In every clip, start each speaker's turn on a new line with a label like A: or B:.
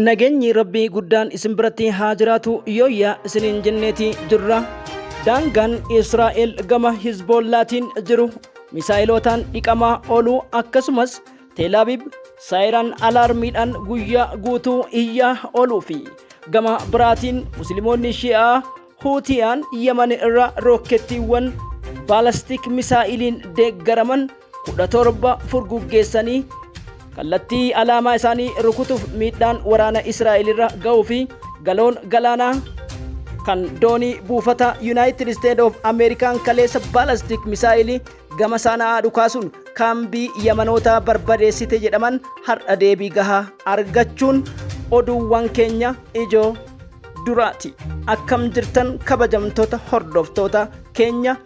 A: Nageenyi Rabbii guddaan isin biratti haa jiraatu yooyyaa isiniin jenneeti jirra. Daangaan Israa'el gama Hizboollaatiin jiru misaa'ilootaan dhiqamaa ooluu akkasumas Teelaabiib saayiraan alaarmiidhaan guyyaa guutuu iyyaa ooluu fi gama biraatiin Musliimoonni Shi'aa Huutiyaan Yaman irra rookkettiiwwan baalastik misaa'iliin deeggaraman 17 furguggeessanii kallattii alaamaa isaanii rukutuuf miidhaan waraana Israa'el irra ga'uu fi galoon galaanaa kan doonii buufata Yuunaayitid Isteet of Ameerikaan kaleessa baalastik misaa'ilii gama Saana'aa dhukaasuun kaambii Yamanootaa barbadeessite jedhaman har'a deebii gahaa argachuun oduuwwan keenya ijoo duraati. Akkam jirtan kabajamtoota hordoftoota keenya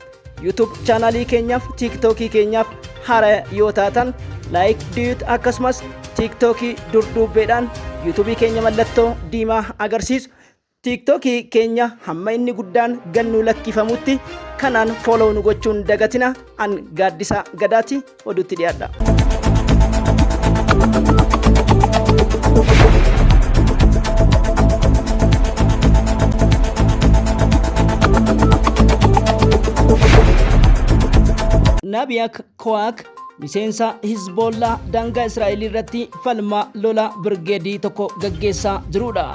A: YouTube chaanaalii keenyaaf TikTokii keenyaaf hara yoo taatan like duet akkasumas TikTokii durduubbeedhaan YouTubeii keenya mallattoo diimaa agarsiisu TikTokii keenya hamma inni guddaan gannuu lakkifamutti kanaan follow nu gochuun dagatina an Gaaddisaa Gadaati oduutti dhiyaadha. Nabiyak Kowaak miseensa Hizboollaa daangaa Israa'el irratti falmaa lola birgeedii tokko gaggeessaa jirudha.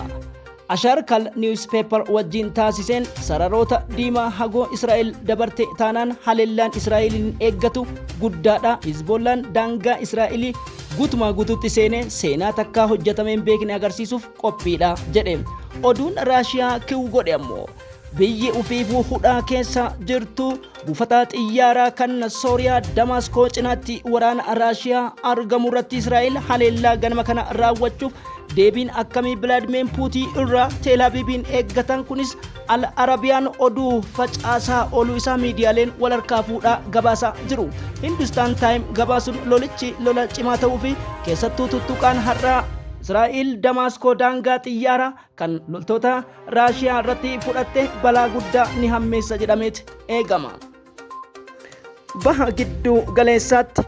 A: Asharkal Newspaper wajjin taasiseen sararoota diimaa hagoo Israa'el dabarte taanaan haleellaan Israa'eliin eeggatu guddaadha. Hizboollaan daangaa Israa'elii guutumaa guutuutti seenee seenaa takkaa hojjetamee hin beekne agarsiisuuf qophiidha jedhe. Oduun Raashiyaa kiw godhe ammoo biyyi ufiifuu hudhaa keessa jirtu buufata xiyyaaraa kan Sooriyaa Damaaskoo cinaatti waraana Raashiyaa argamu irratti Israa'el haleellaa ganama kana raawwachuuf deebiin akkamii Bilaadimeen Puutii irraa Teelaabiibiin eeggatan kunis Al Arabiyaan oduu facaasaa ooluu isaa miidiyaaleen wal harkaa fuudhaa gabaasaa jiru. Hindustaan Taayim gabaasuun lolichi lola cimaa ta'uu fi keessattuu tuttuqaan har'aa Israa'el Damaaskoo daangaa xiyyaaraa kan loltoota Raashiyaa irratti fudhatte balaa guddaa ni hammeessa jedhameet eegama. Baha gidduu galeessaatti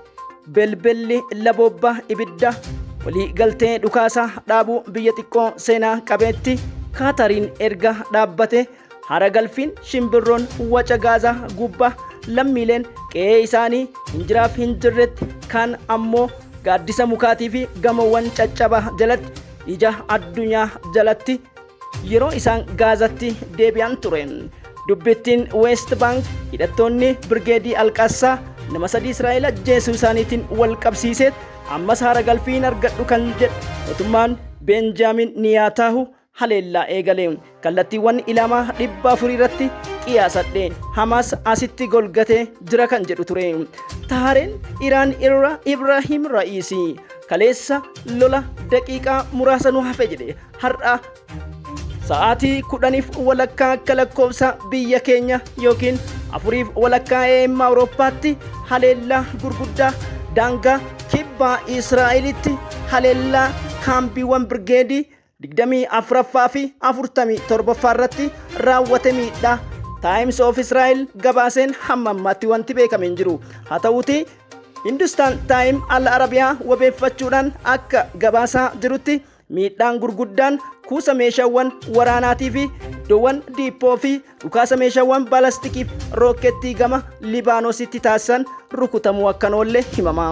A: belbelli laboobbaa ibidda walii galtee dhukaasa dhaabuu biyya xiqqoo seenaa qabeetti Kaatariin erga dhaabbate hara galfiin shimbirroon waca Gaazaa gubbaa lammiileen qe'ee isaanii hin jiraaf hin jirretti kaan ammoo gaaddisa mukaatii fi gamoowwan caccabaa jalatti ija addunyaa jalatti yeroo isaan Gaazatti deebi'an ture. Dubbittiin West Bank hidhattoonni Birgeedii Alqassaa nama sadii Israa'el ajjeesuu isaaniitiin wal qabsiiseet ammas haara galfii hin argadhu kan jedhu mootummaan Beenjaamin Niyaataahu haleellaa eegale. Kallattiiwwan ilaamaa 400 irratti qiyaasadhe Hamaas asitti golgatee jira kan jedhu ture. Tahareen Iraan irra Ibraahim Ra'iisii kaleessa lola daqiiqaa muraasa nu hafe jedhe har'a sa'aatii 10:30 akka lakkoofsa biyya keenya yookiin 4:30 AM Awurooppaatti haleellaa gurguddaa daangaa kibbaa Israa'elitti haleellaa kaambiiwwan birgeedii 24ffaa fi 47ffaa irratti raawwate miidhaa Times of Israel gabaaseen hamma ammaatti wanti beekame hin jiru. Haa ta'uutii Hindustan Taayim Al Arabiyaa wabeeffachuudhaan akka gabaasaa jirutti miidhaan gurguddaan kuusa meeshaawwan waraanaatii fi iddoowwan diippoo fi dhukaasa meeshaawwan baalastikiif rookkeettii gama Libaanoositti taasisan rukutamuu akka hin oolle himama.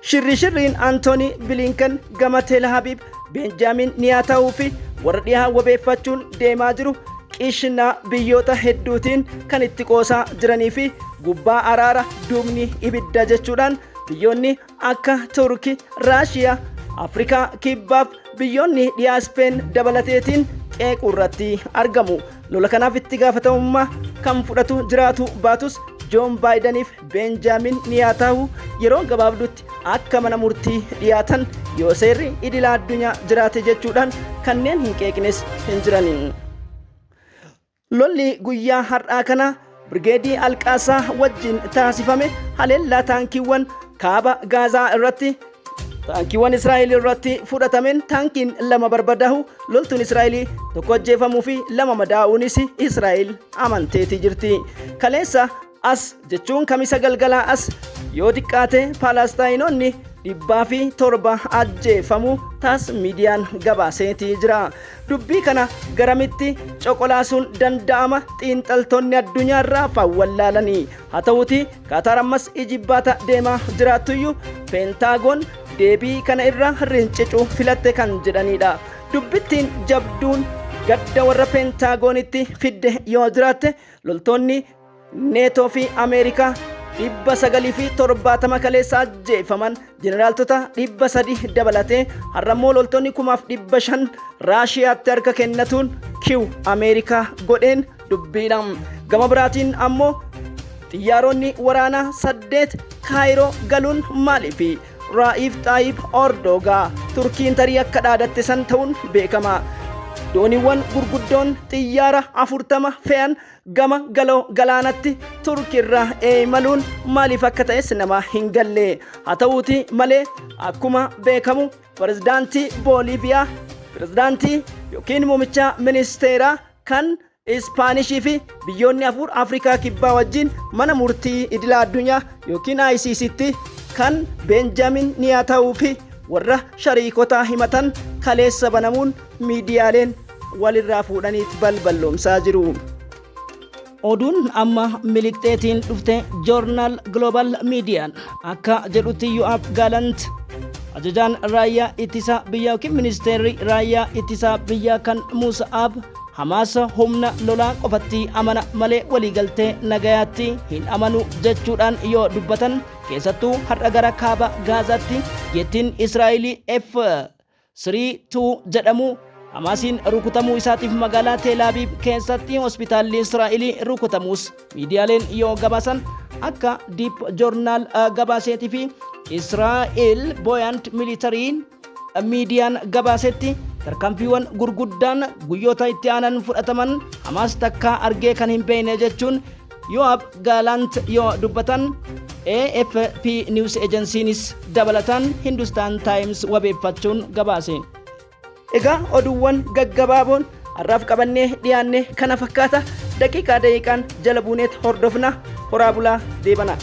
A: Shirri shirriin Antoonii Bilinkan gama Teel Aviv Beenjaamin Niyaataahuu fi warra dhihaa wabeeffachuun deemaa jiru qishnaa biyyoota hedduutiin kan itti qoosaa jiranii fi gubbaa araara duubni ibidda jechuudhaan biyyoonni akka Turki, Raashiyaa, Afrikaa Kibbaaf biyyoonni dhiyaa Ispeen dabalateetiin qeequu irratti argamu. Lola kanaaf itti gaafatamummaa kan fudhatu jiraatu baatus Joon Baayidaniif Beenjaamin Niyaataahu yeroo gabaabduutti akka mana murtii dhiyaatan yoo seerri idila addunyaa jiraate jechuudhaan kanneen hin qeeqnes hin jiran. Lolli guyyaa har'aa kana Birgeedii Alqaasaa wajjin taasifame haleellaa taankiiwwan kaaba Gaazaa irratti taankiiwwan Israa'el irratti fudhatameen taankiin lama barbadaa'u loltuun Israa'el tokko ajjeefamuu fi lama madaa'uunis Israa'el amanteeti jirti. Kaleessa as jechuun kamisa galgalaa as yoo xiqqaate Paalastaayinoonni 107 ajjeefamuu taas miidiyaan gabaaseetii jira. Dubbii kana garamitti coqolaasuun danda'ama xiinxaltoonni addunyaarraa fawwallaalanii. Haa ta'uuti Kaataar ammas ijibbaata deemaa jiraattuyyuu Peentaagoon deebii kana irra rincicuu filatte kan jedhanidha. Dubbittiin jabduun gadda warra Peentaagoonitti fidde yoo jiraatte loltoonni Neetoo fi Ameerikaa 970 kaleessa ajjeefaman jeneraaltota 300 dabalatee har'ammoo loltoonni 5,500 Raashiyaatti harka kennatuun kiw Ameerikaa godheen dubbiidha. Gama biraatiin ammoo xiyyaaronni waraanaa 8 Kaayiroo galuun maaliifi? Raa'iif Xaayib Ordoogaa Turkiin tarii akka dhaadatte san ta'uun beekama. Dooniiwwan gurguddoon xiyyaara 40 fe'an gama galoo galaanatti Turkiirraa imaluun maaliif akka ta'es nama hin galle. Haa ta'uuti malee akkuma beekamu pirezidaantii Booliiviyaa, pirezidaantii yookiin muumicha ministeeraa kan Ispaanishii fi biyyoonni 4 Afrikaa Kibbaa wajjin mana murtii idila addunyaa yookiin ICCtti kan Beenjaamin Niyaataawuu fi warra shariikotaa himatan kaleessa banamuun miidiyaaleen walirraa fuudhaniit balballoomsaa jiru. Oduun amma miliqxeetiin dhufte Joornaal Global Miidiyaan akka jedhutti Yo'aab Gaalant ajajaan raayyaa ittisa biyyaa yookiin ministeerri raayyaa ittisa biyyaa kan Musa'aab Hamaas humna lolaa qofatti amana malee waliigaltee nagayaatti hin amanu jechuudhaan yoo dubbatan, keessattuu har'a gara kaaba Gaazaatti jettiin Israa'elii F-32 jedhamu Hamaasiin rukutamuu isaatiif magaalaa Teelaabiib keessatti hospitaalli Israa'elii rukutamuus miidiyaaleen yoo gabaasan, akka Deep Joornaal gabaaseetii fi Israa'el Booyand Militariin miidiyaan gabaasetti, tarkaanfiiwwan gurguddaan guyyoota itti aanan fudhataman Hamaas takkaa argee kan hin beekne jechuun Yo'aab Gaalaant yoo dubbatan, AFP News Agencynis dabalataan Hindustan Times wabeeffachuun gabaase. Egaa oduuwwan gaggabaaboon har'aaf qabannee dhiyaanne kana fakkaata. Daqiiqaa daqiiqaan jala buuneet hordofna. Horaa bulaa deebanaa.